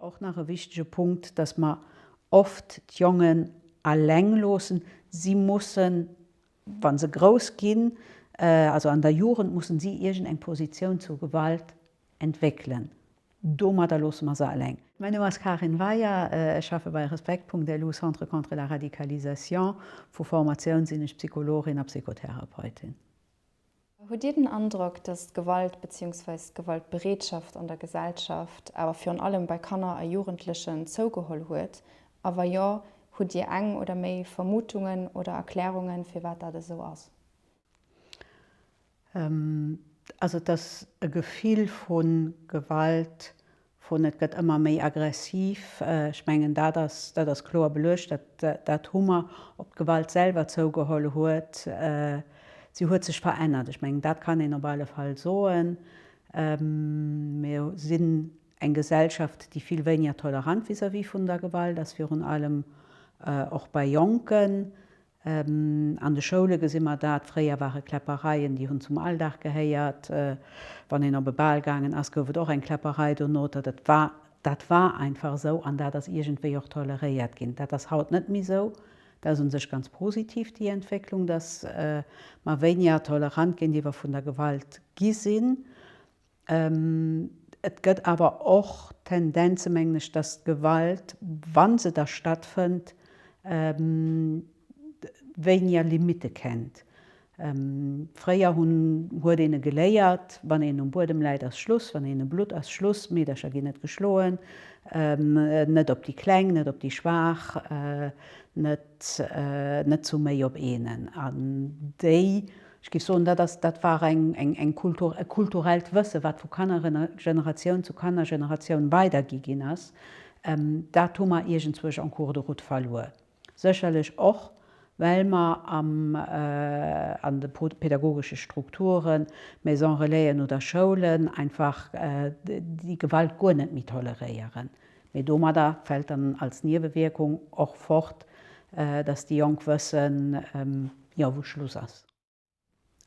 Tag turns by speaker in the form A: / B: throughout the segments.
A: Och nach e wichtege Punkt, dass mer oft d'Jongen alleng loossen. Si mussen, wa se grouss ginn, also an der Jugend, mussen si iergend eng Positioun zur Gewalt entwéckelen. Domadder loosse mer se alleng. Mäin Numm ass Karin Weyer, ech schaffe bei Respekt.lu, Centre contre la radicalisation. Vu Formatioun sinn ech Psychologin a Psychotherapeutin.
B: Hutt Dir den Androck, datt d'Gewalt beziehungsweis d'Gewaltbereetschaft an der Gesellschaft, awer virun allem bei Kanner a Jugendlechen, zougeholl huet? A wa jo, hutt Dir eng oder méi Vermutungen oder Erklärungen, firwat dat esou ass?
A: Also et ass e Gefill vu Gewalt, vun et gëtt ëmmer méi aggressiv. Ech mengen dat ass, dat ass kloer beluecht, dat dat hu mer. Ob d'Gewalt selwer zougeholl huet, si huet sech verännert. Ech mengen dat kann een op alle Fall soen. Mir sinn eng Gesellschaft, déi vill wéiniger tolerant vis-à-vis vun der Gewalt ass, virun allem och bei Jonken. An de Schoule gesi mer dat. Fréier ware Kläppereien, déi hunn zum Alldag gehéiert. Wann een op e Bal gaangen ass, gouf et och eng Kläpperei dono. Dat war, dat war einfach esou an dat ass iergendwéi och toleréiert ginn. Dat ass haut net méi esou. Dat ass u sech ganz positiv, déi Entwécklung, datt mer wéiniger tolerant géintiwwer vun der Gewalt gi sinn. Et gëtt awer och Tendenze, mengen ech, dass d'Gewalt, wa se da stattfënnt, wéiniger Limitte kennt. Fréier hunn, huet een e geléiert, wann een um Buedem läit, ass Schluss, wann een e blutt, ass Schluss, Meedercher ginn net geschloen, net op déi Kleng, net op déi Schwaach, net, net zu méi op eenen. An déi Ech géif soen, dat ass, dat war eng, eng, eng Kultur, e kulturellt Wësse wat vu Kannergeneratioun zu Kannergeneratioun weidergi ginn ass. Dat hu mer iergendzwousch en cours de route verluer. Sécherlech och, well mer am, an de pädagogesche Strukturen, Maisons relaisen oder Schoulen, einfach déi Gewalt guer net méi toleréieren. Mee domadder fält dann als Niewewierkung och fort, dass déi Jonk wëssen, jo, wou Schluss ass.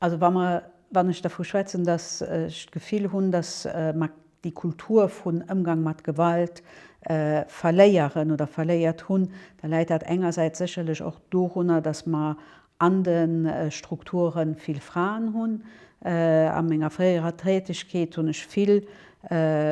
A: Also wa mer, wann ech dervu schwätzen, dass ech d'Gefill hunn, dass mer déi Kultur vun Ëmgang mat Gewalt verléieren oder verléiert hunn, da läit dat engersäits sécherlech och dorunner, dass mer an de Strukture vill Fraen hunn. A menger fréierer Tätegkeet hunn ech vill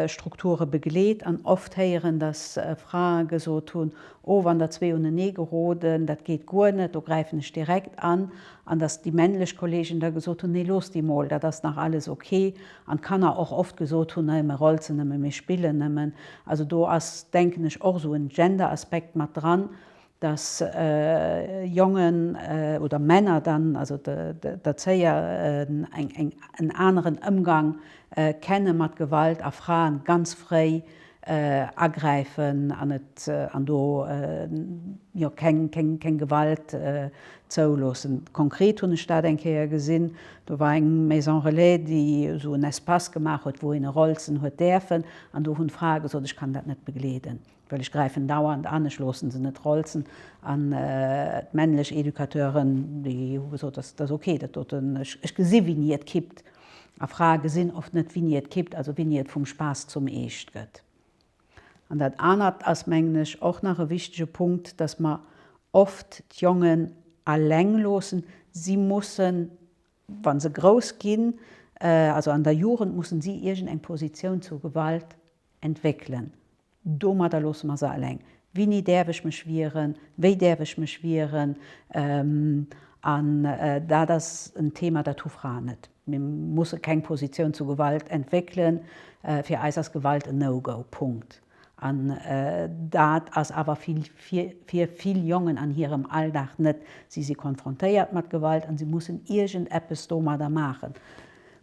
A: Strukture begleet an oft héieren, dass Frae gesot hunn, Oh, wann der zwee unenee geroden, dat geet guer net, do gräifen ech direkt an. An dass déi männlech Kollegen da gesot hunn, Nee, looss déi mol, dat ass nach alles ok. An d'Kanner och oft gesot hunn, Nee, mir rolzen nëmmen, mir spillen nëmmen. Also do ass, denken ech, och esou en Gender-Aspekt mat dran, dass Jongen oder Männer dann, also d'Erzéier, en aneren Ëmgang kenne mat Gewalt a Fraen ganz fréi agräifen an et an do jo keng keng Gewalt zouloossen. Konkret hunn ech dat eng Kéier gesinn, do war eng Maison Relais, déi esou en Espace gemaach huet, wou een e rolzen huet däerfen an do hunn d'Frae gesot, ech kann dat net begleeden. Well ech gräifen dauernd an, ech loossen se net rolzen. An d'männlech Educateuren, déi hu gesot, dat ass ok, dat doten, ech gesi wéini et kippt. A Frae gesinn oft net, wéini et kippt, also wéini et vum Spaass zum Eescht gëtt. An dat anert ass, mengen ech, och nach e wichtege Punkt, dass mer oft d'Jongen alleng loossen. Si mussen, wa se grouss ginn, also an der Jugend, mussen si iergendeng Positioun zur Gewalt entwéckelen. Domadder loosse mer se alleng. Wini däerf ech mech wieren? Wéi däerf ech mech wieren? An dat ass en Thema, dat hu Fraen net. Mir musse keng Positioun zu Gewalt entwéckelen. Fir eis ass Gewalt en No-Go. Punkt. An dat ass awer fir vill Jongen an hirem Alldag net. Si si konfrontéiert mat Gewalt an si mussen iergendeppes domadder maachen.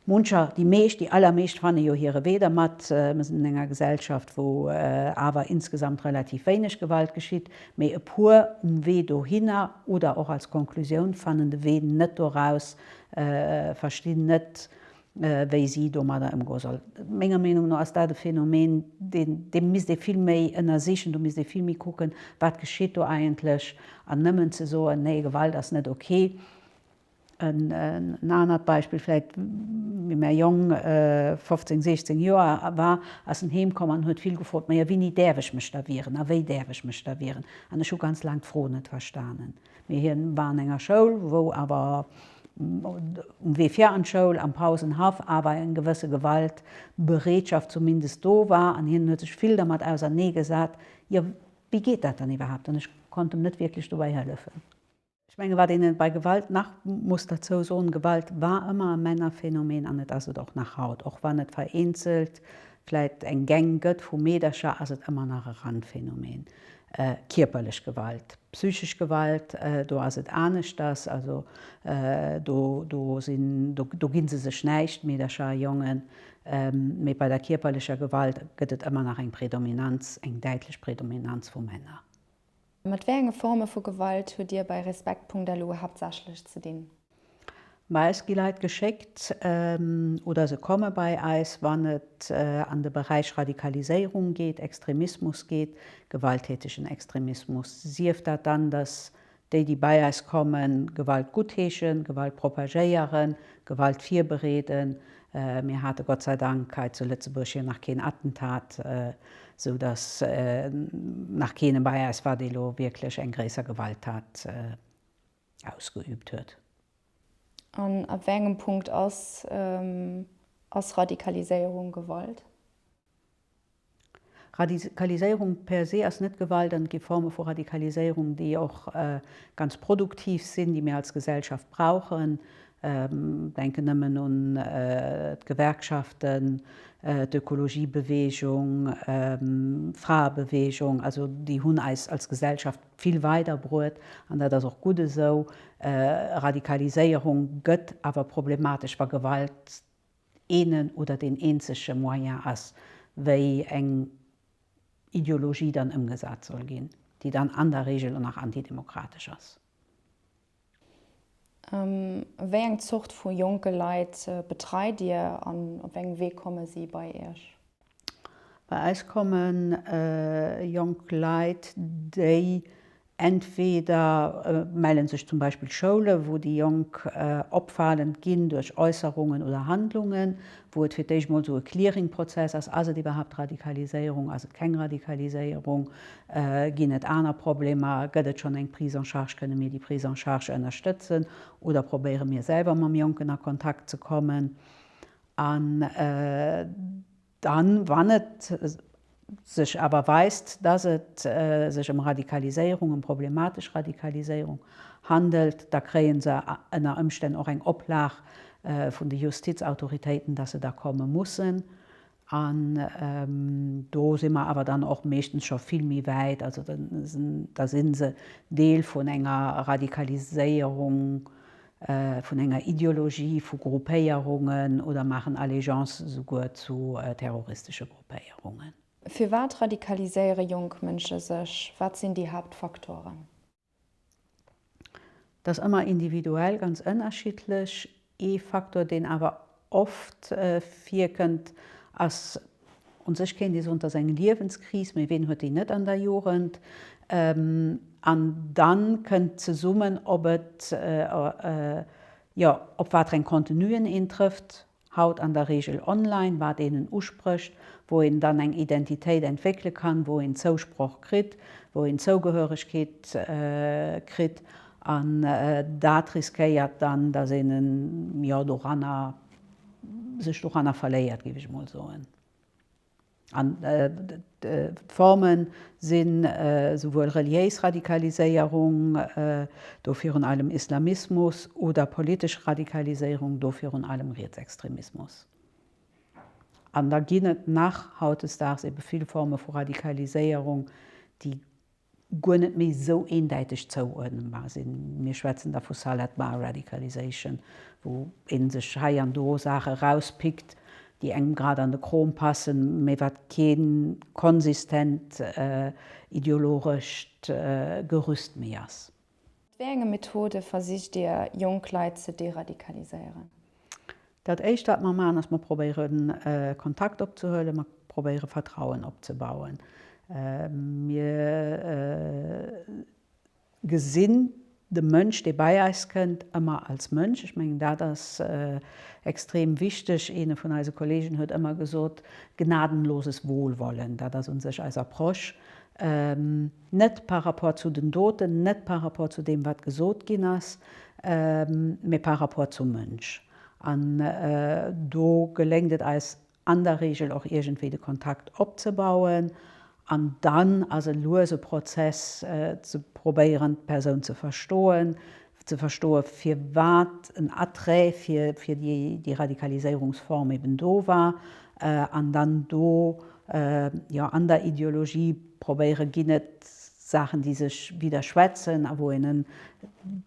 A: Muncher, déi meescht, déi allermeescht fanne jo hire Wee dermat. Mir sinn an enger Gesellschaft, wou awer insgesamt relativ wéineg Gewalt geschitt, mee e puer um Wee dohinner oder och als Konklusioun fannen de Wee net doraus, verstinn net, wéi si domadder ëmgoe soll. Menger Meenung no ass dat e Phänomen, deen, dee misst ee vill méi ënnersichen, do misst ee vill méi kucken, wat geschitt do eigentlech, an nëmmen ze soen, nee, Gewalt ass net ok. En anert Beispill vläit, Wéi mäi Jong 15, 16 Joer war, ass en heem komm an huet vill gefrot, Majo, wéini däerf ech mech da wieren a wéi däerf ech mech da wieren? An ech hu ganz laang d'Fro net verstanen. Mee hien war an enger Schoul, wou awer um Wee fir an d'Schoul, am Pausenhaff, awer eng gewësse Gewaltbereetschaft zumindest do war. An hien huet sech vill dermat auserneegesat, Jo, wéi geet dat dann iwwerhaapt? An ech konnt em net wierklech dobäi hëllefen. Ech menge wat een bei Gewalt nach muss derzou soen, Gewalt war ëmmer e Männerphänomen an et ass et och nach haut. Och wann et vereenzelt vläit eng Gang gëtt vu Meedercher, ass et ëmmer nach e Randphänomen. Kierperlech Gewalt, psychesch Gewalt, do ass et aneschters, also do do sinn, do do gi se sech näischt, Meedercher a Jongen. Mee bei der kierperlecher Gewalt gëtt et ëmmer nach eng Predominanz, eng däitlech Predominanz vu Männer.
B: Mat wéi enge Forme vu Gewalt hutt Dir bei Respekt.lu haaptsächlech ze dinn?
A: Bei eis gi Leit geschéckt oder se komme bei eis, wann et an de Beräich Radikaliséierung geet, Extremismus geet, gewalttätegen Extremismus. Sief dat dann, datt déi, déi bei eis kommen, Gewalt guttheeschen, Gewalt propagéieren, Gewalt virbereeden. Mir hate Gott sei Dank hei zu Lëtzebuerg jo nach keen Attentat, sou datt nach keen bei eis war, dee lo wierklech eng gréisser Gewalttat ausgeübt huet.
B: An ab wéi engem Punkt ass ass Radikaliséierung Gewalt?
A: Radikaliséierung per se ass net Gewalt an et gi Forme vu Radikaliséierung, déi och ganz produktiv sinn, déi mir als Gesellschaft brauchen. Denken nëmmen un d'Gewerkschaften, d'Ökologiebewegung, d'Fraebewegung. Also déi hunn eis als Gesellschaft vill weiderbruet an dat ass och gutt esou. Radikaliséierung gëtt awer problematesch, wa Gewalt eenen oder deen eenzege Moyen ass, wéi eng Ideologie dann ëmgesat soll ginn, déi dann an der Regel och nach antidemokratesch ass.
B: Wéi eng Zort vu jonke Leit betreit Dir an op wéi engem Wee komme si bei Iech?
A: Bei eis komme jonk Leit, déi Entweder melle sech zum Beispill Schoule wou déi Jonk opfalend ginn duerch Äusserungen oder Handlungen, wou et fir d'éischt mol esou e Clearing-Prozess ass, ass et iwwerhaapt Radikaliséierung, ass et keng Radikaliséierung, ginn et aner Problemer, gëtt et schonn eng Prise en charge, kënne mir déi Prise en charge ënnerstëtzen oder probéiere mir selwer mam Jonken a Kontakt ze kommen. An Dann, wann et sech awer weist, dass et sech ëm Radikaliséierung, ëm problematesch Radikaliséierung handelt, da kréie se ënner Ëmstänn och eng Oplag vun de Justizautoritéiten, dass se da komme mussen. An do si mer awer dann och meeschtens scho vill méi wäit, also da si se Deel vun enger Radikaliséierung, vun enger Ideologie, vu Gruppéierungen oder maachen Allégeance esouguer zu terroristesche Gruppéierungen.
B: Firwat radikaliséiere jonk Mënsche sech? Wat sinn déi Haaptfaktoren?
A: Dat ass ëmmer individuell ganz ënnerschiddlech. Ee Faktor, deen awer oft virkënnt, ass, u sech kéint ee soen, et ass eng Liewenskris, mee ween huet déi net an der Jugend? An dann kënnt zesummen, ob et, jo, op wat fir eng Contenuen een trëfft, haut an der Regel online, wat eenen usprécht, wou een dann eng Identitéit entwéckele kann, wou een Zousproch kritt, wou een Zougehöregkeet kritt. An dat riskéiert dann, datt een, jo, doranner, sech doranner verléiert, géif ech emol soen. An d'Forme si souwuel reliéis Radikaliséierung, do virun allem Islamismus, oder politesch Radikaliséierung, do virun allem Rietsextremismus. An da ginn et nach hautdesdaags ebe vill Forme vu Radikaliséierung, déi guer net méi esou eendäiteg zouuerdnbar sinn. Mir schwätzen da vu Salad Bar Radicalization, wou ee sech hei an do Saache erauspickt, déi engem grad an de Krom passen, mee wat kee konsistent ideologescht Gerüst méi ass.
B: Mat wéi enge Methode versicht Dir, jonk Leit ze deradikaliséieren?
A: Dat éischt wat mer maachen ass, mer probéiere Kontakt opzehuelen, mer probéiere Vertrauen opzebauen. Mir gesinn. De Mënsch, dee bei eis kënnt, ëmmer als Mënsch. Ech mengen, dat ass extrem wichteg. Ee vun eise Kollegen huet ëmmer gesot, gnadenloses Wohlwollen. Dat ass u sech eis Approche. Net par rapport zu den Doten, net par rapport zu deem, wat gesot ginn ass, mee par rapport zum Mënsch. An do geléngt et eis an der Regel och iergendwéi de Kontakt opzebauen an dann ass e luese Prozess ze probéieren d'Persoun ze verstoen, ze verstoe firwat en Attrait fir fir déi Radikaliséierungsform eben do war an dann do jo an der Ideologie probéiere ginn et Saachen déi sech widderschwätzen a wou een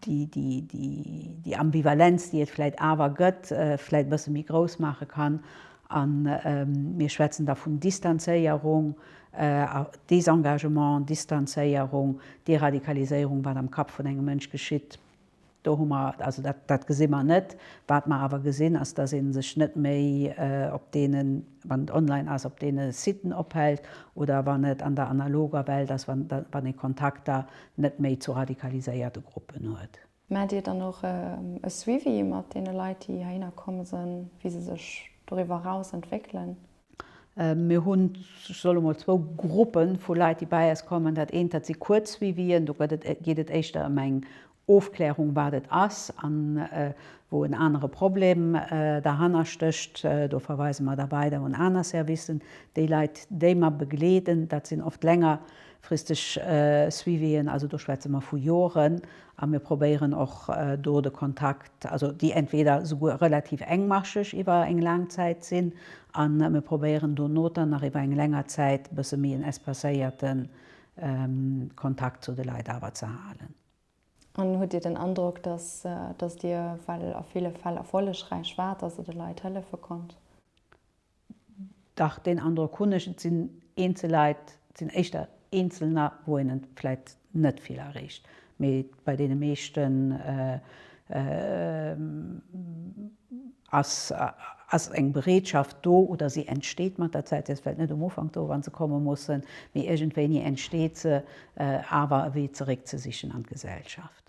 A: déi Ambivalenz, déi et vläit awer gëtt, vläit e bësse méi grouss maache kann. A mir schwätzen da vun Distanzéierung, Desengagement, Distanzéierung, Deradikaliséierung, wat am Kapp vun engem Mënsch geschitt. Do hu mer, also dat, dat gesi mer net. Wat mer awer gesinn, ass, dass ee sech net méi op deenen, wann et online ass, op deene Siten ophält oder wann et an der analoger Welt ass, wann, wann ee Kontakter net méi zu radikaliséierte Gruppen huet.
B: Maacht Dir dann och e Suivi mat deene Leit, déi heihinner komm sinn, wéi se sech doriwwer eraus entwéckelen?
A: Mir hunn, ech soe mol, zwou Gruppe vu Leit, déi bei eis kommen. Dat eent, dat si kuerz Suivien, do gëtt et, geet et éischter ëm eng Ofklärung, wat et ass an wou en anere Problem derhanner stécht. Do verweise mer da weider un aner Servicen. Déi Leit, déi mer begleeden, dat sinn oft längerfristeg Suivien, also do schwätze mer vu Joren. A mir probéieren och do de Kontakt, also déi entweder souguer relativ engmascheg iwwer eng laang Zäit sinn, a mir probéieren dono dann nach iwwer eng länger Zäit e bësse méi en espacéierte Kontakt zu de Leit awer ze halen.
B: An hutt Dir den Androck, dass dass Dir, well a ville Fäll erfollegräich waart, dass Der de Leit hëllefe konnt?
A: Dach, deen Androck hunn ech. Et sinn eenzel Leit, et sinn éischter Eenzelner, wou een et vläit net vill erreecht, mee bei deene meeschten ass ass eng Bereetschaft do oder si entsteet mat der Zäit. Si ass vläicht net um Ufank do, wa se komme mussen, mee iergendwéini entsteet se, awer e Wee zeréckzesichen an d'Gesellschaft.